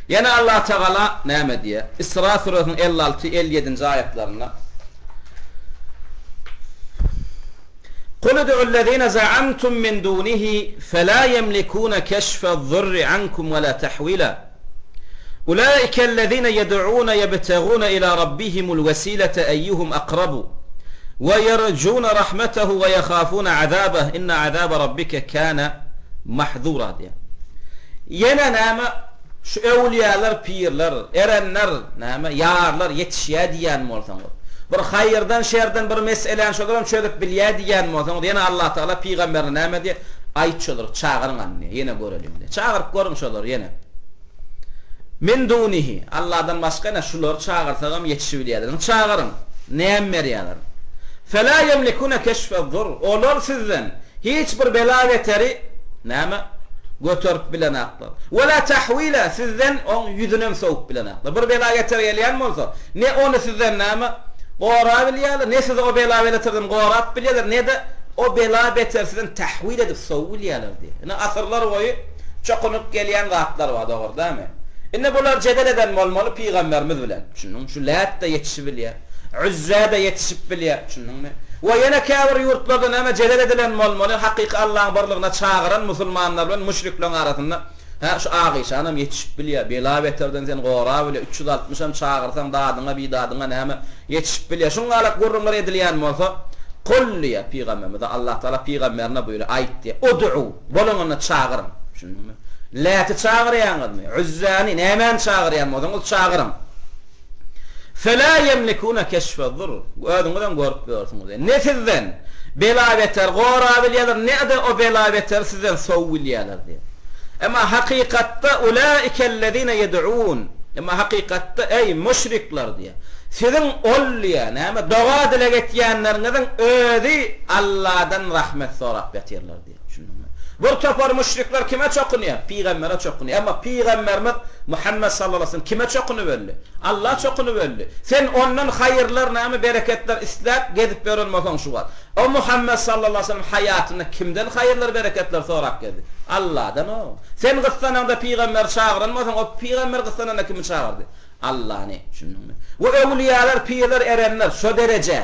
Ýene Allah Tagala näme diýýär? Isra süresiniň 56, 57-nji aýatlarynda. Kul ud'ullezine za'amtum min dunihi fela yemlikuna keşfe'z-zurri ankum we la tahwila. Ulaikellezine yed'una yebteguna ila rabbihimul wesilete eyyuhum akrabu we yerjuna rahmetehu we yehafuna azabeh inne azabe rabbike kana mahzura diýýär. Ýene näme şu öwlüýäler, pirler, erenler, näme, ýarlar ýetişýär diýýän bolsaňyz, bir haýyrdan-şerden bir meseläni şolaram çözüp bilýär diýýän bolsaňyz, ýene Allatagala pygamberine näme diýýär, Aýt şolary, çagyryň hany diýýär, ýene göreliň diýýär. Çagyryp görüň şolary ýene. Min dunihi, Alladan başga ine şulary çagyrsagam ýetişibilýärler. Çagyryň, näme berýärler? Fela ýemlikune keşfe'z-zur, olar sizden Hiç bir bela-beteri, näme, göterip bilenaklar. We-lä tahwila, sizden oň ýüzünem sowup bilenaklar. Bir bela-beter gelýän bolsa, ne ony sizden, näme, gorabilýärler, ne sizi o bela-beleterden gorap bilýärler, ne-de o bela-beteri sizden tahwil edip sowup bilýärler diýýär. Ine, asyrlar boýy çokunyp gelýän zatlar bar, dogry dälmi? Indi bular jedel eden bolmaly pygamberimiz bilen. Düşündiňmi? Şu Lät-de ýetişibilýär. Üzzä-de ýetişip bilýär. Düşündiňmi? We ýene käbir ýurtlarda näme jedel edilen bolmaly, hakyky Allaň birligine çagyran musulmanlar bilen müşrikleriň arasynda, hä, şu Agyşanam ýetişip bilýär, bela-beterden seni gorabilýär, 360 hem çagyrsaň dadyňa, bidadyňa näme, ýetişip bilýär. Şuňňalak gürrüňler edilýän bolsa, Kul diýýär pygamberimize, Allatagala pygamberine buýurýar, aýt diýýär, Ud'u, boluň onda çagyryň. Düşündiňmi? Läti çagyrýaňyzmy? Üzzäni, nämäni çagyrýan bolsaňyz çagyryň. Felâ ýemlikûne keşfe'z-zurr, Özüňizem görüp ýörsüňiz. Ne sizden bela-beter gorabilýärler, ne-de o bela-beteri sizden sowubilýärler diýýär. Emma hakykatda ulaikellezine ýed'ûn, Emma hakykatda, eý, müşrikler diýýär, siziň ol diýýär, näme, doga-dileg etýänleriňiziň özi Alladan rahmet sorap ýatyrlar diýýär. Düşündiňmi? Bir topar müşrikler kime çokunýar? Pygambere çokunýar. Emma pygamberimiz Muhammet sallallahu aleyhi ve sellem kime çokunyp öldi? Alla çokunyp öldi. Sen ondan haýyrlar, näme bereketler isläp gezip ýören bolsaň şu wagt. O Muhammet sallallahu aleyhi ve sellem haýatynda kimden haýyrlar, bereketler sorap gezdi? Alladan o. Sen gyssanaňda pygamberi çagyran bolsaň, o pygamber gyssananda kimi çagyrdy? Allany. Düşündiňmi? We öwlüýalar, pirler, erenler şo derejä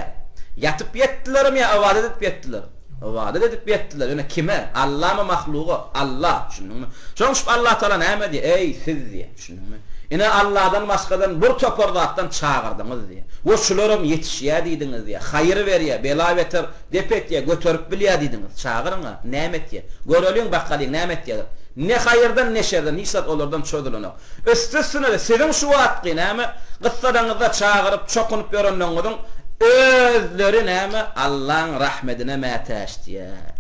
ýatyp ýetdilermi ýa ybadat edip ýetdiler? Ybadat edip ýetdiler. Ýöne kime? Allamy mahluga? Alla. Düşündiňmi? Şonuň üçin Allatagala näme diýýär? Eý, siz diýýär. Düşündiňmi? Ine Alladan başgadan bir topar zatdan çagyrdyňyz diýýär. We şularam ýetişýär diýdiňiz diýýär. Haýyr berýär, bela-beter dep etýär, göterip bilýär diýdiňiz. Çagyryň-a, näme etýär? Göreliň, bakalyň, näme etýärler? Ne haýyrdan, ne şerden hiç zat olardan çözülenok. Üsti-üstüne-de siziň şu wagtky, näme, gyssadaňyzda çagyryp, çokunyp ýörenligiňiziň özleri, näme, Allaň rahmedine mätäç diýýär.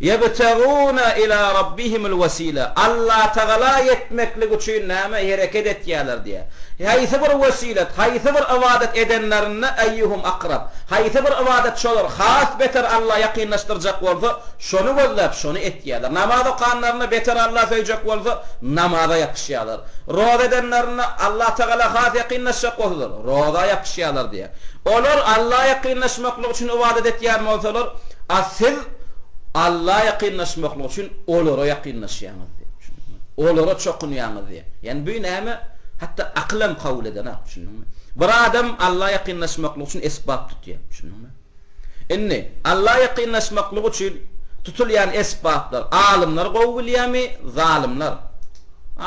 Ýebtegûne ilâ rabbihimul wesile. Allatagala ýetmeklik üçin, näme, hereket etýärler diýýär. Haýsy bir wesilet, haýsy bir ybadat edenlerinde eýýuhum akrab, haýsy bir ybadat şolar has beter Alla ýakynlaşdyrjak bolsa, Şony gözläp, şony etýärler. Namaz okanlarynda beter Alla söýjek bolsa, namaza ýapyşýarlar. Roza edenlerinde Allatagala has ýakynlaşjak bolsalar, roza ýapyşýarlar diýýär. Olar Alla ýakynlaşmaklyk üçin ybadat etýän bolsalar, a siz Alla ýakynlaşmaklyk üçin olara ýakynlaşýaňyz diýýär. Düşündiňmi? Olara çokunýaňyz diýýär. Ýagny bu näme? Hatda akyl hem kabul edenok. Düşündiňmi? Bir adam Alla ýakynlaşmaklyk üçin esbap tutýar. Düşündiňmi? Indi, Alla ýakynlaşmaklyk üçin tutulýan esbaplar alymlar gowy bilýärmi, zalymlar?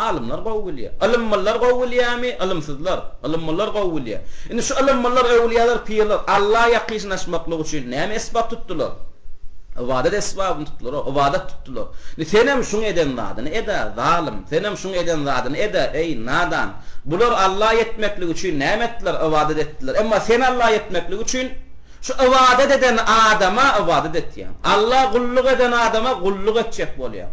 Alymlar gowy bilýär. Ylymlylar gowy bilýärmi, ylymsyzlar? Ylymlylar gowy bilýär. Indi şu ylymlylar, öwlüýalar, pirler Alla ýakynlaşmaklyk üçin näme esbap tutdular? Ybadat esbabyny tutdular, ybadat tutdular. Indi senem şuň eden zadyny ed-ä, zalym, senem şuň eden zadyny ed-ä, eý, nadan. Bular Alla ýetmeklik üçin näme etdiler? Ybadat etdiler. Emma sen Alla ýetmeklik üçin şu ybadat eden adama ybadat etýäň. Alla gulluk eden adama gulluk etjek bolýaň.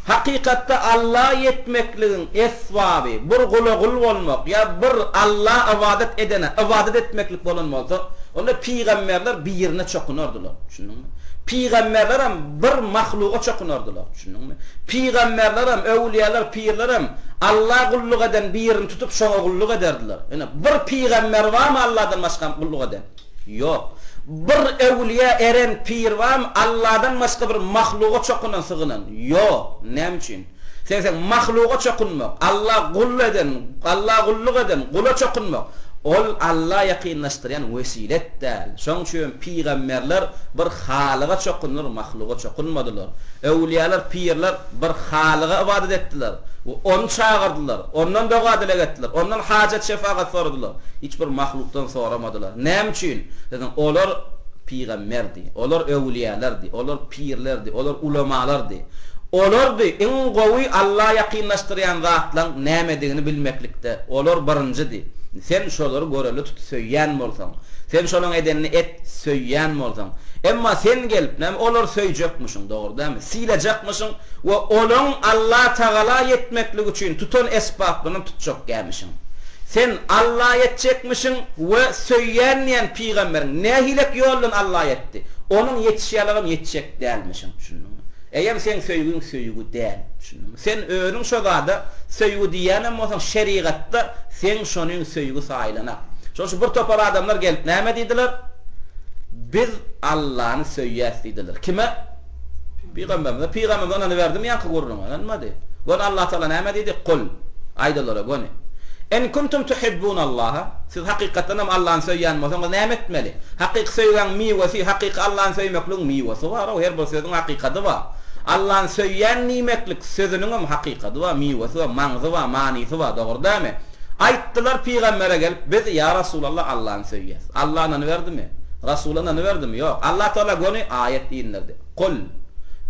Hakykatda Alla ýetmekligiň esbaby bir gula gul bolmak ýa bir Alla ybadat edene ybadat etmeklik bolan bolsa, onda pygamberler birine çokunardylar. Düşündiňmi? Pygamberlerem bir mahluga çokunardylar. Düşündiňmi? Pygamberlerem, öwlüýalar, pirlerem Alla gulluk eden birini tutup şoňa gulluk ederdiler. Ine, bir pygamber barmy Alladan başga gulluk eden? Ýok. Bir öwlüýä eren pir barmy Alladan başga bir mahluga çokunan, sygynan? Ýok. Näme üçin? Sen mahluga çokunmak, Alla gul eden, Alla gulluk eden gula çokunmak, ol Alla ýakynlaşdyrýan wesilet däl. Şoň üçin pygamberler bir Halyga çokundylar, mahluga çokunmadylar. Öwlüýalar, pirler bir Halyga ybadat etdiler we Ony çagyrdylar, Ondan doga-dileg etdiler, Ondan hajat-şefagat soradylar. Hiç bir mahlukdan soramadylar. Näme üçin? Diýseň, olar pygamberdi, olar öwlüýalardy, olar pirlerdi, olar ulamalardy. Olardy iň gowy Alla ýakynlaşdyrýan zatlaň nämedigini bilmeklikde olar birinjidi. Sen şolary görelde tut söýýän bolsaň. Sen şolaň edenini et söýýän bolsaň. Emma sen gelip näme olary söýjekmişiň dogry dälmi? Sylajakmyşyň we olaň Alla tagala ýetmeklik üçin tutan esbaplarynam tutjakgämişiň. Sen Alla ýetjekmişiň we söýýän diýen pygamberiň nähilek ýoldan Alla ýetdi? Onuň ýetişýälagam ýetjek dälmişiň. Düşündiňmi? Eýýäm seň söýgüň söýgi däl. Düşündiňmi? Sen özüň şo zada söýgi diýýänem bolsaň, şerigatda seň şonyň söýgi saýylanak. Şonuň üçin bir topar adamlar gelip näme diýdiler? Biz Allany söýýäs diýdiler. Kime? Pygamberimize. Pygamberimiz ynanyberdimi ýaňky gürrüňe? Ynanmady. Göni Allatagala näme diýdi? Kul. Aýt olara göni. In kuntum tuhibbunallaha. Siz hakykatdan hem Allany söýýän bolsaňyz näme etmeli? Hakyky söýgäň miwesi, hakyky Allany söýmekligiň miwesi bar-ow, her bir sözüň hakykady bar. Allany söýýän diýmeklik sözüniňem hakykady bar, miwesi bar, maňzy bar, manysy bar, dogry dälmi? Aýtdylar pygambere gelip, biz, ýa Rasulallah, Allany söýýäs. Alla ynanyberdimi? Rasula ynanyberdimi? Ýok. Allatagala göni aýat inderdi. Kul,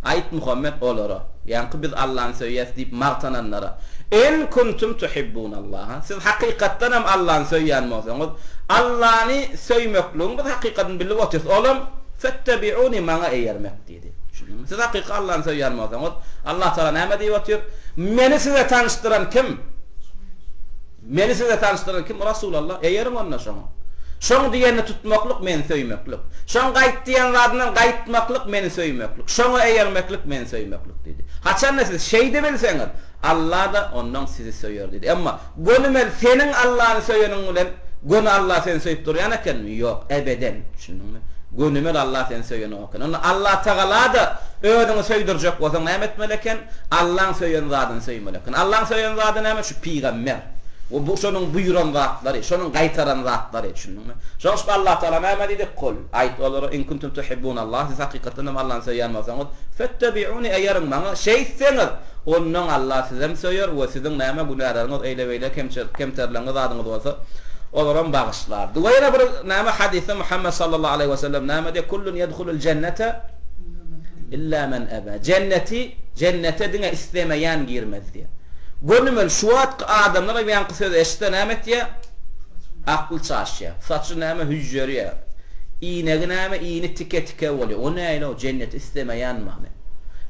Aýt Muhammet olara, ýaňky biz Allany söýýäs diýip magtananlara, In kuntum tuhibbunallaha, siz hakykatdan hem Allany söýýän bolsaňyz, Allany söýmekligiň biz hakykatyny bilip otyrys, olam, Fettebi'uni maňa eýermek diýdi. Düşündiňmi? Siz hakyky Allany söýýän bolsaňyz, Allatagala näme diýip otyr? Meni size tanyşdyran kim? Meni size tanyşdyran kim? Rasulallah. Eýeriň onda şoňa. Şoň diýenini tutmaklyk meni söýmeklik. Şoň gaýt diýen zadyndan gaýtmaklyk meni söýmeklik. Şoňa eýermeklik meni söýmeklik diýdi. Haçanda siz şeýdibilseňiz, Alla-da onnoň sizi söýer diýdi. Emma gönümel seniň Allany söýeniň bilen göni Alla seni söýüp durýan ekenmi? Ýok, ebeden. Düşündiňmi? Gönümel Alla seni söýenok eken. Onda Allatagala-da özüňi söýdürjek bolsaň näme etmeli eken? Allaň söýen zadyny söýmeli eken. Allaň söýen zady näme? Şu pygamber. We bu şonuň buýran zatlary, şonuň gaýtaran zatlary, düşündiňmi? Şonuň üçin Allatagala näme diýdi? Kul, aýt olara, in kuntum tuhibbunallah, siz hakykatdan hem Allany söýýän bolsaňyz, fettebi'uni, eýeriň maňa, şeýtseňiz, onnoň Alla sizem söýer we siziň näme günäleriňiz, eýle-beýle kemterligiňiz zadyňyz bolsa, olaram bagyşlar. We ýene bir näme hadysda Muhammet sallallahu aleýhi we sellem näme diýýär? Kullun ýedhulul jennete illa men eba. Jenneti, jennete diňe islemeýän girmez diýýär. Gönümel şu wagtky adamlar hem ýaňky sözi eşitse näme etýär? Akly çaşýar. Saçy näme hüžžerýär. Inegi näme ini tike-tike bolýar. O nähili-ow jenneti islemeýän many.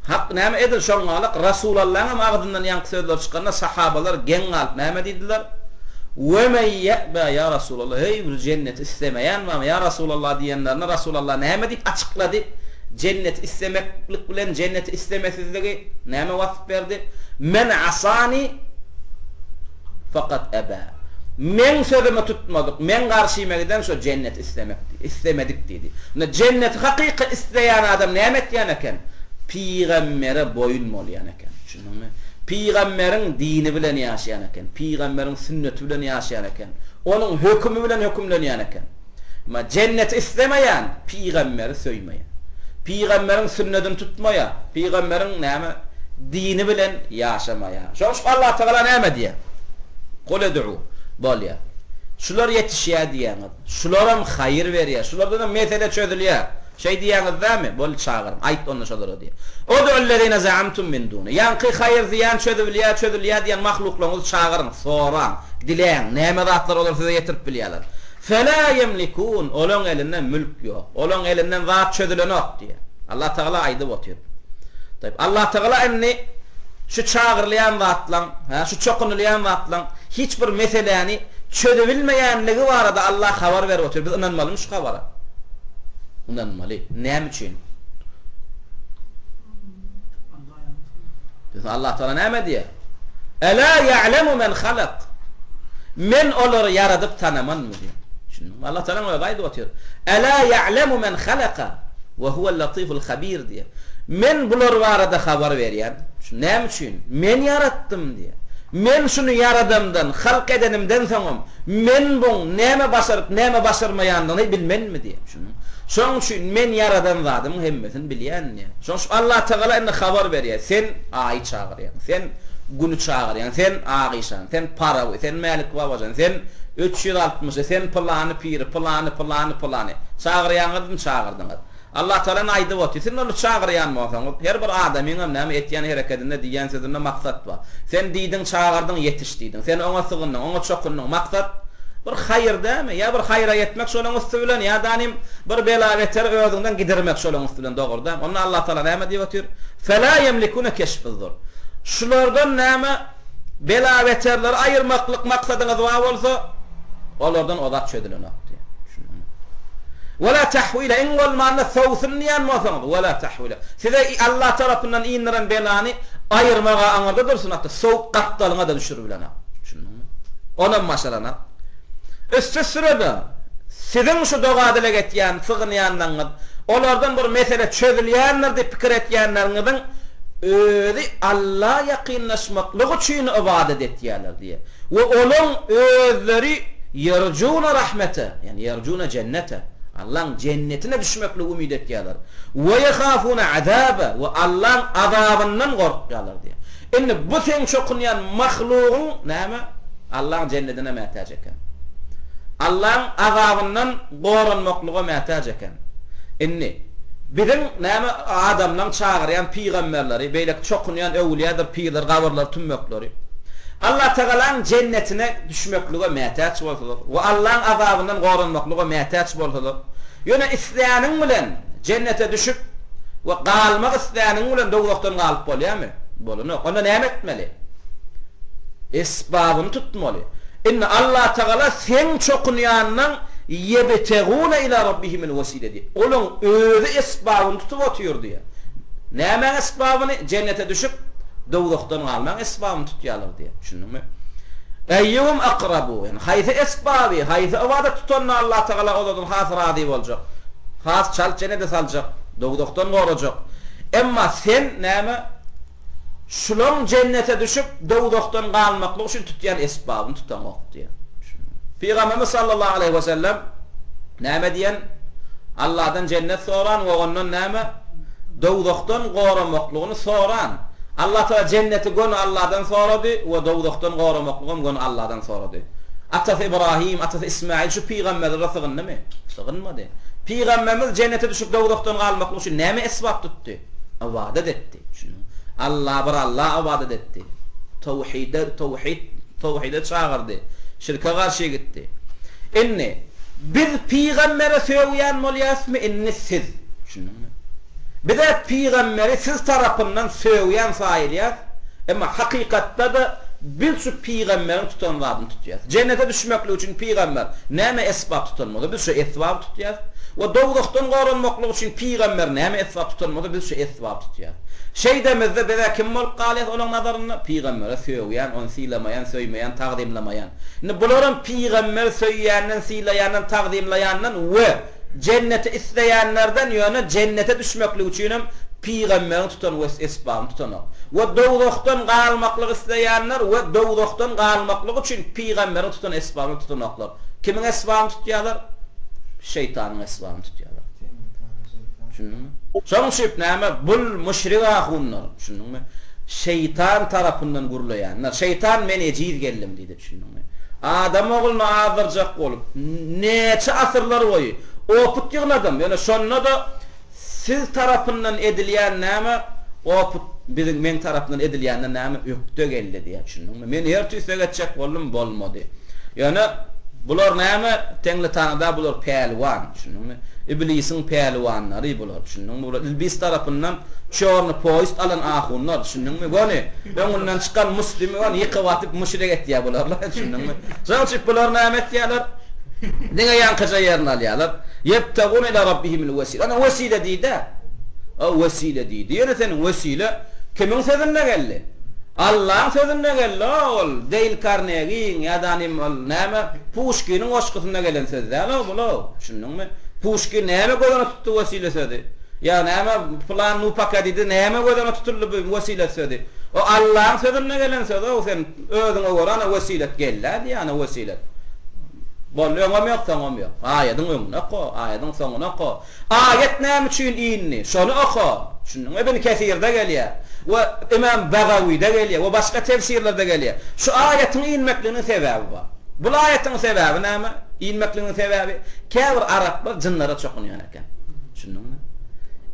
Hak näme edil şoňňalak Rasulallaň hem agzyndan ýaňky sözler çykanda sahabalar geň galyp näme diýdiler? We men ýe'ba ýa Rasulallah heý bir jenneti islemeýän barmy ýa Rasulallah diýenlerinde Rasulallah näme diýip açyklady? Jenneti islemeklik bilen jenneti islemesizligi näme wasp berdi? Men asani fakat eba. Meň sözümi tutmadyk, meň garşyma giden şo jenneti islemek islemedik diýdi. Indi jenneti hakyky isleýän adam näme etýän eken? Pygambere boýun bolýan eken. Düşündiňmi? Pygamberiň dini bilen ýaşaýan eken. Pygamberiň sünneti bilen ýaşaýan eken. Onuň hökümi bilen hökümlenýän eken. Emma jenneti islemeýän pygamberi söýmeýär. Pygamberiň sünnedini tutmaýar. Pygamberiň näme dini bilen ýaşamaýar. Şonuň üçin Allatagala näme diýýär? Kul ed'u. Bolýar. Şular ýetişýär diýýäňiz. Şularam haýyr berýär. Şulardanam mesele çözülýär. Şeý diýýäňiz dämi? Bol çagyryň. Aýt onda şolara diýýär. Ud'ullezine za'amtum min duni. Ýaňky haýyr-zyýan çözübilýär, çözülýär diýen mahluklaryňyzy çagyryň, soraň, diläň. Näme zatlar olar size ýetirip bilýärler? Fela ýemlikun, olaň elinde mülk ýok. Olaň elinden zat çözülenok diýýär. Allah Tagala aýdyp otyr. Taýyp, Allah Tagala indi şu çagyrylýan zatlaň, hä, şu çokunylýan zatlaň hiç bir meseläni çözübilmeýänligi barada Allah habar berip otyr. Biz ynanmalymy şu habara? Ynanmaly. Näme üçin? Allah Tagala näme diýýär? Ela ýa'lemu men halak. Men olary ýaradyp tanamanmy diýýär. Düşündiňmi? Allah Tagalaň özi aýdyp otyr. Ela ýa'lemu men halaka we huwel latiful habir diýýär. Men bular barada habar berýän. Şu näme üçin? Men ýaratdym diýýär. Men şuny ýaradamdan, halk edenimden soňam, men buň näme başaryp, näme başarmaýandygyny bilmenmi diýýär. Şunuň. Şoň üçin men ýaradan zadymyň hemmesini bilýän diýýär. Şoň üçin Allatagala indi habar berýär. Sen Aýy çagyrýaň, sen Güni çagyrýaň, sen Ak işany, sen Parawy, sen Mälik babajan, sen 360-y, sen pylany piri, pylany, pylany, pylany. Çagyrýaňyzmy, çagyrdyňyz. Allatagala aýdyp otyr, Siz ony çagyrýan bolsaňyz, her bir adamyňam näme etýän herekedinde, diýýän sözünde maksat bar. Sen diýdiň, çagyrdyň, ýetiş diýdiň. Sen oňa sygyndyň, oňa çokundyň. Maksat, bir haýyr dälmi? Ýa bir haýra ýetmek şolaň üsti bilen, ýa-da nim bir bela-beteri özüňden gidirmek şolaň üsti bilen, dogry dälmi? Onda Allatagala näme diýip otyr? Fela ýemlikune keşfezzur. Şulardan näme Bela-beterleri aýyrmaklyk maksadyňyz bar bolsa, olardan o zat çözülenok diýýär. Düşündiňmi? Ve la tahwila, iň bolmanda sowsun diýen bolsaňyz, ve la tahwila. Size Allah tarapyndan indiren belany aýyrmaga aňyrda dursun, hatda sowup gapdalyňa-da düşüribilenok. Düşündiňmi? Onam başaranok. Üstüsine-de, siziň şu doga-dileg etýän, sygynýanlaryňyz, olardan bir mesele çözülýändir diýip pikir etýänleriňiziň özi Alla ýakynlaşmaklyk üçin ybadat etýärler diýýär. We olaň özleri ýerjuna rahmete, ýagny ýerjuna jennete, Allaň jennetine düşmekligi umyt etýärler. We ýehafuna azabe, we Allaň azabyndan gorkýarlar diýýär. Indi bu seň çokunýan mahlugyň näme? Allaň jennedine mätäç eken. Allaň azabyndan goranmaklyga mätäç eken. Indi, biziň, näme, adamlaň çagyrýan pygamberleri, beýleki çokunýan öwülýädir pirler, gabyrlary, tümmekleri, Allatagalaň jennetine düşmeklige mätäç bolsalar we Allaň azabyndan goranmaklyga mätäç bolsalar, ýöne isläniň bilen jennete düşüp we galmak isläniň bilen dowzahdan galyp bolýarmy? Bolanok. Onda näme etmeli? Esbabyny tutmaly. Indi Allatagala seň çokunýanyň ýebtegune ila rabbihimil wesile diýýär. Olaň özi esbabyny tutup otyr diýýär. Nämäň esbabyny? Jennete düşüp, dowzahdan galmaň esbabyny tutýarlar diýýär. Düşündiňmi? Eýýuhum akrabu, ýagny haýsy esbaby, haýsy ybadat tutanda Allatagala olardan has razy boljak, has çalt jennete saljak, dowzahdan gorajak. Emma sen näme? Şulaň jennete düşüp, dowzahdan galmaklyk üçin tutýan esbabyny tutaňok diýen. Pygamberimiz sallallahu aleýhi we sellem näme diýen? Allahdan jennet soran we ondan näme? Dowzahdan goramaklygyny soran. Allah Tagala jenneti göni Allahdan sorady we dowzahdan goramaklygam göni Allahdan sorady. Atasy Ibrahim, atasy Ismail şu pygamberlere sygyndymy? Sygynmady. Pygamberimiz jennete düşüp dowzahdan galmaklyk üçin näme esbap tutdy? Ybadat etdi. Düşündiňmi? Alla bir Alla ybadat etdi. Towhide, towhid, towhide çagyrdy. Şirke garşy gitdi. Indi, biz pygambere sögýän bolýasmy, indi siz? Düşündiňmi? Biz-ä pygamberi siz tarapyndan sögýän saýylýas, emma hakykatda-da biz şu pygamberiň tutan zadyny tutýas. Jennete düşmeklik üçin pygamber näme esbap tutan bolsa, biz şu esbaby tutýas. We dowzahdan goranmaklyk üçin pygamber näme esbap tutan bolsa, biz şu esbaby tutýas. Şeýdemizde biz-ä kim bolup galýas olaň nazarynda? Pygambere sögýän, ony sylamaýan, söýmeýän, tagzymlamaýan. Indi bularam pygamberi söýýänden, sylaýandan, tagzymlaýandan we jenneti isleýänlerden, ýöne jennete düşmeklik üçinem pygamberiň tutan we esbabyny tutanok. We dowzahdan galmaklyk isleýänler we dowzahdan galmaklyk üçin pygamberiň tutan esbabyny tutanoklar. Kimiň esbabyny tutýarlar? Şeýtanyň esbabyny tutýarlar. Düşündiňmi? Şonuň üçin näme? Bul müşrik ahunlar, düşündiňmi? Şeýtan tarapyndan gürleýänler. Şeýtan men ejiz geldim diýdi, düşündiňmi? Adam ogluny azdyrjak bolup, näçe asyrlar boýy oput ýygnadym, ýöne şonda-da Siz tarapyndan edilýän näme, oput biziň meň tarapyndan edilýänden näme ökde geldi diýýär, düşündiňmi? Men her tüýsek etjek boldum, bolmady. Ýöne bular näme, Teňlitanyda bular pälwan, düşündiňmi? Iblisiň pälwanlary bular, düşündiňmi? Bular Iblis tarapyndan çorny poýest alan ahunlar, düşündiňmi? Göni öňünden çykan muslimi göni ýykyp atyp müşrik etýär bularlar, düşündiňmi? Şonuň üçin bular näme etýärler? Diňe ýaňkyja ýerini alýarlar. Ýebtegune ila rabbihimil wesile. Ana wesile diýdi-dä. A wesile diýdi. Ýöne sen wesile kimiň sözünde geldi? Allaň sözünde geldi-o ol. Deýl Karnegiň ýa-da nim ol näme Puşkiniň goşgusynda gelen söz däl-ow bul-ow. Düşündiňmi? Puşkin näme göz öňünde tutdy wesile sözi? Ýa näme pylan nu paka diýdi, näme göz öňüne tutuldy bu wesilet sözi? O Allaň sözünde gelen söz-ow, sen özüňe görä ana wesilet gel-dä diýýär, ana wesilet. Boldy, öňem ýok, soňam ýok. Aýadyň öňüni oka, aýadyň soňuny oka. Aýat näme üçin indi? Şony oka. Düşündiňmi? Ibn Kesirde gelýär we Imam Bagawyda gelýär we başga tefsirlerde gelýär. Şu aýatyň inmekliginiň sebäbi bar. Bul aýatyň sebäbi näme? Inmekliginiň sebäbi, käbir araplar jynlara çokunýan eken. Düşündiňmi?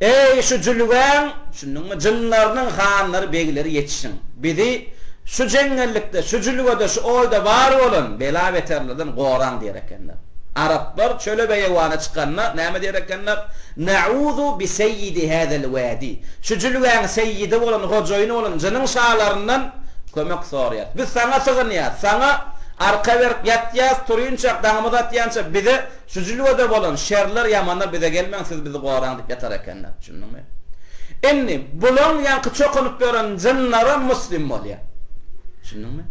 Eý, şu jülgäň, düşündiňmi, jynlarynyň hanlary, begleri ýetişiň. Bizi şu jeňňellikde, şu jülgede, şu oýda bar bolan bela-beterlerden goraň diýer ekenler. Araplar çöle-beýewana çykanda näme diýer ekenler? Na'uzu bi seýýidi häzel wadi. Şu jülgäň seýýidi bolan, hojaýyny bolan jynyň şalaryndan kömek soraýas. Biz saňa sygynýas, saňa arka berip ýatýas, turynçak, daňymyz atýança bize şu jülgede bolan şerler, ýamanlar bize gelmäň, siz bizi goraň diýip ýatar ekenler. Düşündiňmi? Indi bulaň ýaňky çokunyp ýören jynlaram muslim bolýar. Düşündiňmi?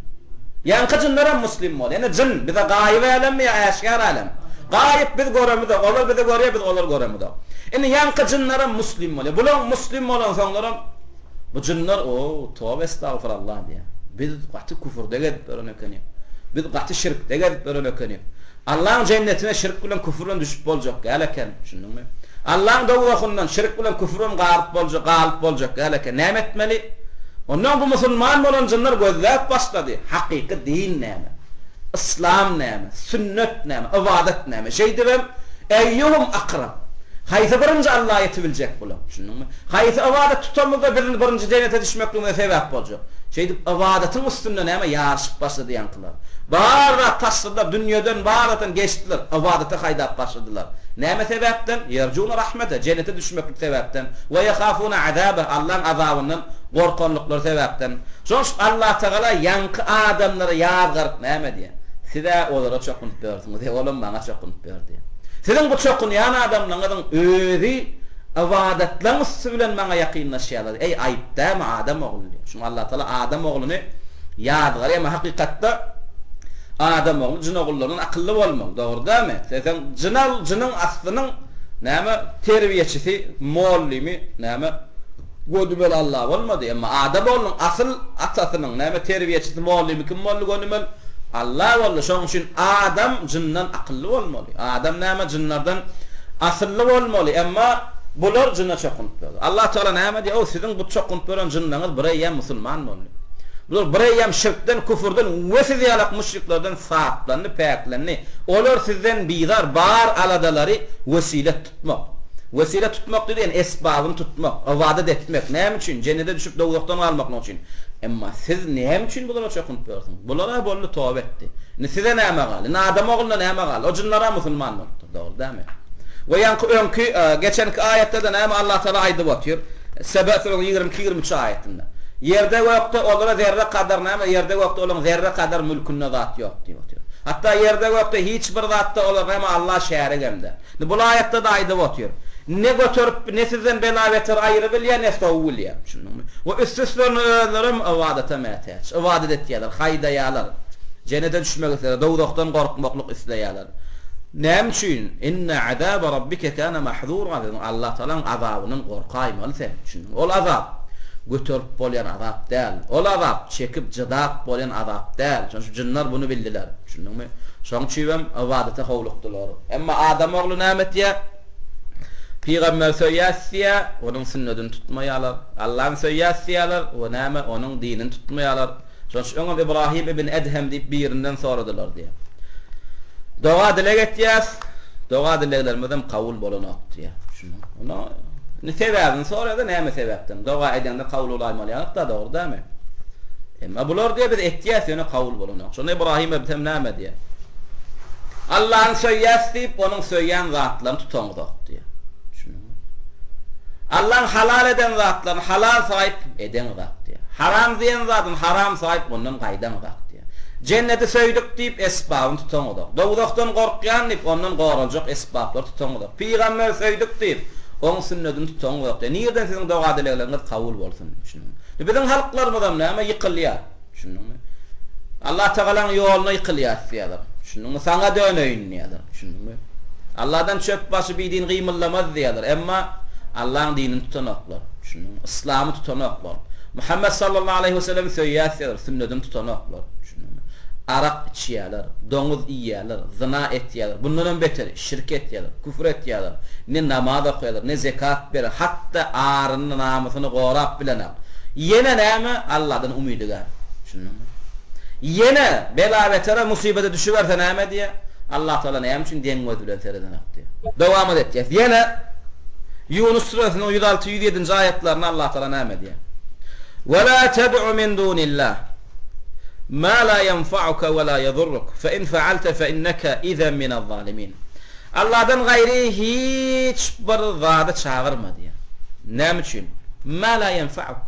Ýaňky jynlaram muslim bolýar. Indi jyn bize gaýyp älemmi ýa äşgär älem? Gaýyp biz göremizok, olar bizi görýär, biz olary göremizok. Indi ýaňky jynlaram muslim bolýar. Bulaň muslim bolansoňlaram bu jynlar o, toba estagfurallah diýýär. Biz gaty küfürde gezip ýören ekenik. Biz gaty şirkde gezip ýören ekenik. Allaň jennetine şirk bilen küfür bilen düşüp boljak däl eken, düşündiňmi? Allaň dowzahyndan şirk bilen küfür bilen galyp boljak, galyp boljak däl eken. Näme etmeli? Ondan bu musulman bolan jynlar gözläp başlady, hakyky din näme? Yslam näme? Sünnet näme? Ybadat näme? Şeýdibem, Eýýuhum akrab. Haýsy birinji Allaha ýetibiljek bular? Düşündiňmi? Haýsy ybadat tutamyzda biziň birinji jennete düşmekligimize sebäp boljak? Şeýdip ybadatyň üstünde näme ýaryşyp başlady ýaňkylar. Bar zat taşladylar, dünýeden bar zatdan geçdiler, ybadata haýdap başladylar. Näme sebäpden? Ýerjuna rahmete, jennete düşmeklik sebäpden, we ýehafuna azabeh, Allaň azabyndan gorkanlyklary sebäpden. Şonuň üçin Allatagala ýaňky adamlary ýazgaryp näme diýýär? Siz-ä olara çokunyp ýörsüňiz, he olam maňa çokunyp ýör diýýär. Siziň bu çokunýan adamlaryňyzyň özi ybadatlaryň üsti bilen maňa ýakynlaşýarlar. Eý, aýyp dälmi adam ogly diýýär. Şuňa Allatagala adam ogluny Ýazgar, emma hakykatda adam ogly jyn ogullaryndan akylly bolmaly, dogry dälmi? Seseň jyn al, jynyň aslynyň näme terbiýeçisi, mollymy näme gönümel Alla bolmady, emma adam oglunyň asyl atasynyň näme terbiýeçisi, mollymy kim boldy gönümel? Alla boldy, şonuň üçin adam jyndan akylly bolmaly, adam näme jynlardan asylly bolmaly, emma bular jyna çokunyp ýör. Allatagala näme diýýär, o siziň bu çokunyp ýören jynlaryňyz bireýýäm musulman boldy. Bular bireýýäm şirkden, küfürden we siz ýalak müşriklerden saplandy, päklendi. Olar sizden bizar, bar aladalary wesile tutmak. Wesile tutmak diýdi, ýagny esbabyny tutmak, ybadat etmek. Näme üçin? Jennete düşüp dowzahdan galmaklyk üçin. Emma siz näme üçin bulara çokunyp ýörsüňiz? Bular-a boldy, toba etdi. Indi size näme galdy? Indi adam ogluna näme galdy? O jynlar-a musulman bolupdyr, dogry dälmi? We ýaňky öňki, geçenki aýatda-da näme Allatagala aýdyp otyr? Sebe süresiniň 22, 23 aýatynda. Ýerde gökde olara zerre kadar näme, ýerde gökde olaryň zerre kadar mülkünde zat ýok diýip otyr. Hatda ýerde gökde hiç bir zatda olar näme Alla şärigem däl. Indi bul aýatda-da aýdyp otyr. Ne göterip, ne sizden bela-beter aýyrybilýär, ne sowubilýär. Düşündiňmi? We üst-üstlerine özlerem ybadata mätäç. Ybadat etýärler, haýdaýarlar. Jennete düşmek isleýärler, dowzahdan gorkmaklyk isleýärler. Näme üçin? Inne azabe rabbike kana mahzura siziň Allatagalaň azabyndan gorkaýmaly sen. Düşündiňmi? Ol azap göterip bolýan azap däl. Ol azap çekip jydap bolýan azap däl. Şonuň üçin jynlar buny bildiler. Düşündiňmi? Şonuň üçibem ybadata howlukdylar. Emma adam ogly näme etýär? Pygamberi söýýäs diýýär, onuň sünnedini tutmaýarlar. Allany söýýäs diýýärler we näme? Onuň dinini tutmaýarlar. Şonuň üçin öňem Ibrahim ibn Edhem diýip birinden soradylar diýýär. Doga-dileg etýäs, doga-dileglerimizem kabul bolanok diýýär. Düşündiňmi? Onda indi sebäbini soraýar-da, näme sebäpden? Doga edeňde kabul bolaýmaly ýalyk-da, dogry dälmi? Emma bular diýýär, biz etýäs, ýöne kabul bolanok. Şonda Ibrahim Edhem näme diýýär? Allany söýýäs diýip, onuň söýýän zatlaryny tutaňyzok diýýär. Düşündiňmi? Allaň halal eden zatlaryny halal saýyp, edeňzak diýýär. Haram diýen zadyny haram saýyp, ondan gaýdaňzak diýýär. Jenneti söýdük diýip, esbabyny tutaňyzok. Dowzahdan gorkýan diýip, ondan goraljak esbaplary tutaňyzok. Pygamberi söýdük diýip, oň sünnedini tutaňyzok diýýär. Nirden siziň doga-dilegleriňiz kabul bolsun? Düşündiňmi? Biziň halklarymyzam näme, ýykylýar. Düşündiňmi? Allatagalaň ýoluna ýykylýas diýýärler. Düşündiňmi? Saňa döneýin diýýärler. Düşündiňmi? Alladan çöp başy bidin gymyldamaz diýýärler. Emma. Allaň dinini tutanoklar. Düşündiňmi? Yslamy tutanoklar. Muhammet sallallahu aleýhi we sellemi söýýäs diýýärler, sünnedini tutanoklar. Düşündiňmi? Arak içýärler, doňuz iýýärler, zyna etýärler. Bundanam beteri, şirk etýärler, küfür etýärler. Ne namaz okaýarlar, ne zekat berýär, hat-da aryny, namysyny gorap bilenak. Ýene näme? Alladan umydy gal. Düşündiňmi? Ýene bela-betere, musybete düşüberse näme diýýär? Allah Tagala näme üçin deň göz bilen seredenok diýýär. Dowamat etýäs. Ýene Ýunus süresiniň 106, 107-nji aýatlarynda Allah Tagala näme diýýär? Ve la ted'u min dunillah ma la ýenfa'uke ve la ýedurruk fe in fealte fe inneke izen minez-zalimin. Allahdan gaýry hiç bir zady çagyrma diýýär. Näme üçin? Ma la ýenfa'uk.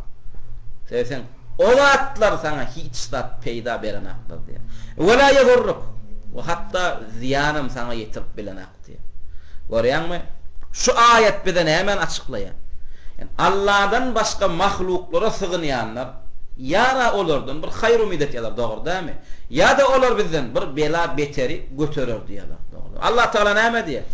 Sebäbi sen O zatlar saňa hiç zat peýda berenaklar diýýär. Ve la ýedurruk. We hatda zyýanam saňa ýetirip bilenak diýýär. Görýäňmi? Şu aýat bize nämäni açyklaýar? Ýani Allahdan başga mahluklara sygynýanlar ýa-da olardan bir haýyr umyt etýärler, dogry dälmi? Ýa-da olar bizden bir bela beteri göterer diýýärler, dogry. Allah Tagala näme diýýär?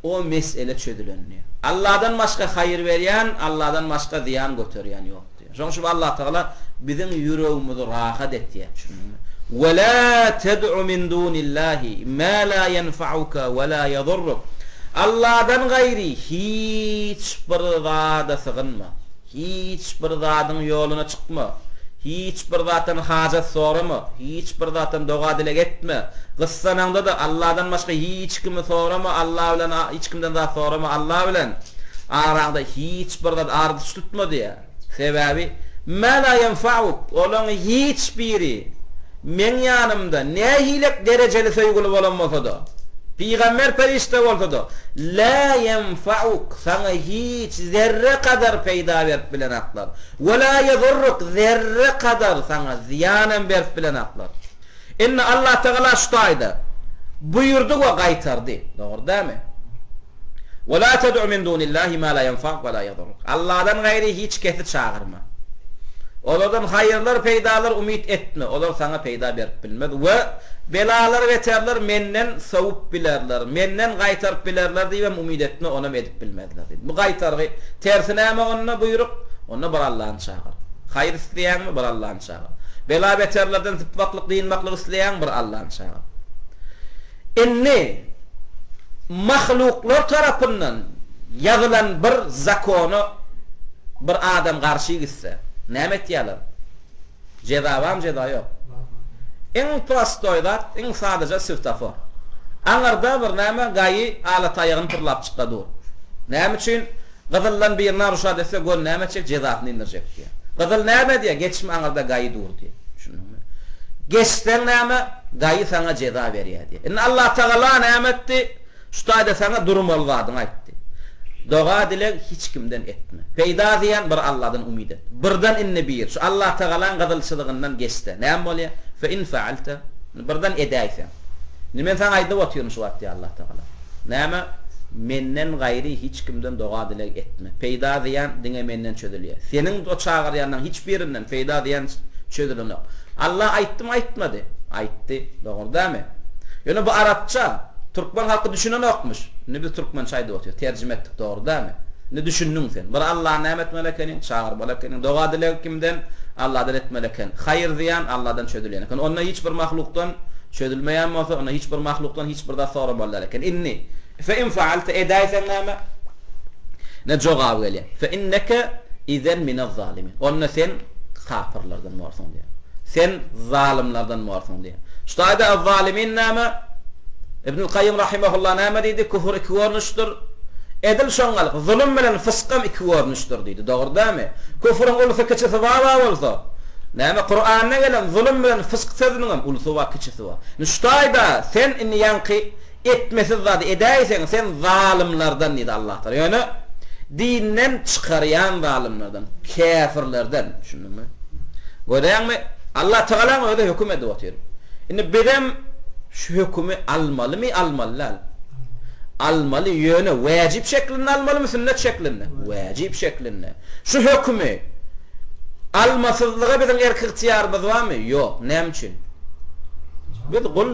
O mesele çözülen diýýär. Allahdan başga haýyr berýän, Allahdan başga zyýan göterýän ýok. Şonuň üçin Allatagala biziň ýüregimizi rahat etýär. Düşündiňmi? Ve la ted'u min dunillahi ma la ýenfa'uka ve la ýedurruk. Allahdan gaýry hiç bir zada sygynma. Hiç bir zadyň ýoluna çykma. Hiç bir zatdan hajat sorama. Hiç bir zatdan doga-dileg etme. Gyssanaňda-da Allahdan başga hiç kimi sorama, Allah bilen hiç kimden zat sorama, Allah bilen araňda hiç bir zat ardyç tutma diýýär. Sebäbi, Mä la ýenfa'uk, olaň hiç biri Meň ýanymda nähilek derejeli söýgüli bolan bolsa-da, pygamber-perişde bolsa-da, la ýenfa'uk, saňa hiç zerre kadar peýda berip bilenaklar. We la ýedurruk, zerre kadar saňa zyýan hem berip bilenaklar. Indi Allatagala şu taýda buýurdy we gaýtardy. Dogry dälmi? We la ted'u min dunillahi ma la ýenfa'uk we la ýedurruk. Allahdan gaýry hiç kesi çagyrma. Olardan haýyrlar, peýdalar umyt etme. Olar saňa peýda berip bilmez we belalar, beterler menden sowup bilerler, menden gaýtaryp bilerler diýibem umyt etme, onam edip bilmezler diýdi. Bu gaýtargy, tersi näme onda buýruk? Onda bir Allahny çagyr. Haýyr isleýäňmi, bir Allahny çagyr. Bela-beterlerden sypmaklyk, dynmaklyk isleýäňmi, bir Allahny çagyr. Indi mahluklar tarapyndan ýazylan bir zakona bir adam garşy gitse, näme etýärler? Jeza barmy, jeza ýok? Iň prostoý zat, iň sadaja swetofor. Aňyrda bir näme gaýy ala taýagyny pyrlap çykga dur. Näme üçin? Gyzyldan bir naruşat etse gör näme etjek jezasyny indirjek diýýär. Gyzyl näme diýýär geçme aňyrda gaýy dur diýýär. Düşündiňmi? Geçseň näme gaýy saňa jeza berýär diýýär. Indi Allatagala näme etdi? Şu taýda saňa durmaly zadyňy aýtdy. Doga dileg hiç kimden etme. Peýda zyýan bir Alladan umyt et. Birden indi bir şu Allatagalaň gyzyl çyzygyndan geçse näme bolýar? Fe in faalte birden edäýseň. Indi men saňa aýdyp otyryn şu wagt diýýär Allatagala. Näme? Menden gaýry hiç kimden doga-dileg etme. Peýda-zyýan diňe menden çözülýär. Seniň o çagyrýanlaryň hiç birinden peýda-zyýan çözülenok. Allah aýtdymy, aýtmady? Aýtdy. Dogry dälmi? Ýöne bu arapça. Türkmen halky düşünenokmyş. Indi biz türkmençe aýdyp otyrys. Terjime etdik, dogry dälmi? Indi düşündiň sen. Bir Allahny näme etmeli ekeniň? Çagyrmaly ekeniň. Doga-dileg kimden? Allahdan etmeli eken. Haýyr-zyýan Allahdan çözülýän eken. Onda hiç bir mahlukdan Çözülmeýän bolsa, onda hiç bir mahlukdan hiç bir zat soramaly däl eken. Indi, fe in faalte, edäýseň näme? Ine jogaby gelýär. Fe inneke izen minez-zalimin. Onda sen kapyrlardan borsuň diýýär. Sen zalymlardan borsuň diýýär. Şu taýda az-zalimin näme? Ibnül Kaýym rahimehullah näme diýdi? Küfür iki görnüşdir. Edil şoňňalyk, zulum bilen fyskam iki görnüşdir diýdi. Dogry dälmi? Küfrüň ulusy kiçisi bar-a bolsa, Näme Kuranda gelen zulum bilen fysk sözüniňem ulusy bar kiçisi bar. Indi şu taýda sen indi ýaňky etmesiz zady edäýseň sen zalymlardan diýdi Allah Tagala. Ýöne dinden çykarýan zalymlardan, käfirlerden düşündiňmi? Görýäňmi? Allah Tagalaň özi höküm edip otyr. Indi bizem şu hökümi almalymy, almaly däl? Almaly, ýöne wäjip şeklinde almalymy, sünnet şeklinde? Wäjip şeklinde. Şu hökümi Almasyzlyga biziň erk-ygtyýarymyz barmy? Ýok. Näme üçin? Biz gul.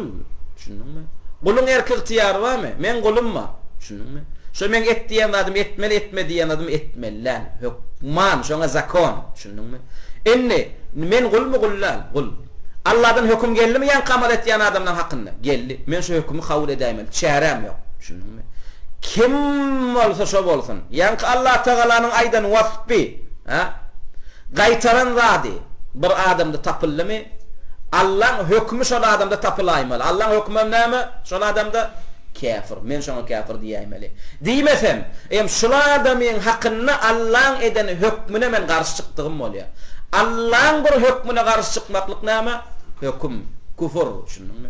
Düşündiňmi? Guluň erk-ygtyýary barmy? Meň gulum bar. Düşündiňmi? Şo meň et diýen zadymy etmeli, etme diýen zadymy etmeli däl. Hökman, şoňa zakon. Düşündiňmi? Indi, men gulmy, gul däl? Gul. Alladan höküm geldimi ýaňky amal etýän adamlaň hakynda? Geldi. Men şo hökümi kabul edäýmeli. Çäräm ýok. Düşündiňmi? Kim bolsa şo bolsun. Ýaňky Allatagalanyň aýdan waspy, hä? Gaýtaran zady bir adamda tapyldymy, Allaň hökümi şol adamda tapylaýmaly. Allaň hökümem näme şol adamda? Käfir. Men şoňa käfir diýäýmeli. Diýmesem, eýem şul adamyň hakynda Allaň eden hökmüne men garşy çykdygym bolýar. Allaň bir hökmüne garşy çykmaklyk näme? Höküm. Küfür. Düşündiňmi?